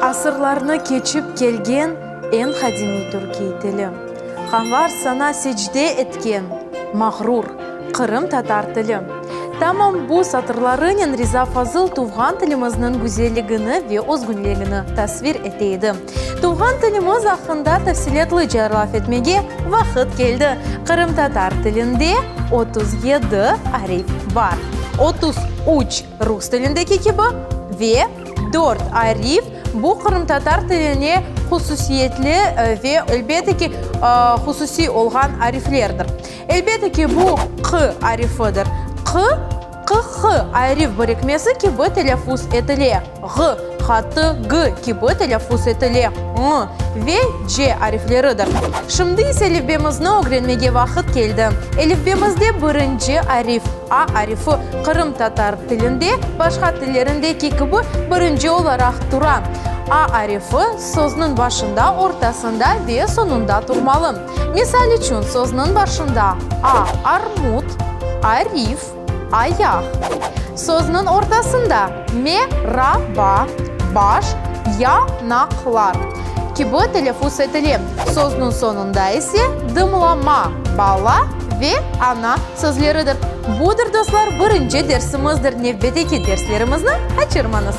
Asırlarnı keçip kelgen eñ qadimiy türkiy tili. Hanlar saña secde etken mağrur qırımtatar tili. Tamam bu satırlarınen Riza Fazıl tuvğan tilimizniñ güzelligini ve özgünligini tasvir ete edi. Tuvğan tilimiz aqqında tafsilâtlıca laf etmege vaqıt keldi. Qırımtatar tilinde 37 arif bar, 33 rus tilindeki kibi ve dört arif, bu qırımtatar tiline hususiyetli ve, elbette ki, hususiy olğan ariflerdir. Elbette ki, bu q arifidir. Q, q-h arif birikmesi kibi telâffuz etile, ğ, qattı g kibi telâffuz etile, ñ ve c arifleridir. Şimdi ise elifbemizni ögrenmege vaqıt keldi. Elifbemizde birinci arif, a arifi, qırımtatar tilinde başqa tillerindeki kibi birinci olaraq tura. A arifi sözniñ başında, ortasında ve soñunda turmalı. Misal içün, sözniñ başında a, armut, arif, ayaq. Sözniñ ortasında me, ra, ba, baş, ya, naq, lar kibi telâffuz etile. Sözniñ soñunda ise dımlama, bala ve ana sözleridir. Budır, dostlar, birinci dersimizdir. Nevbetteki derslerimizni qaçırmañız.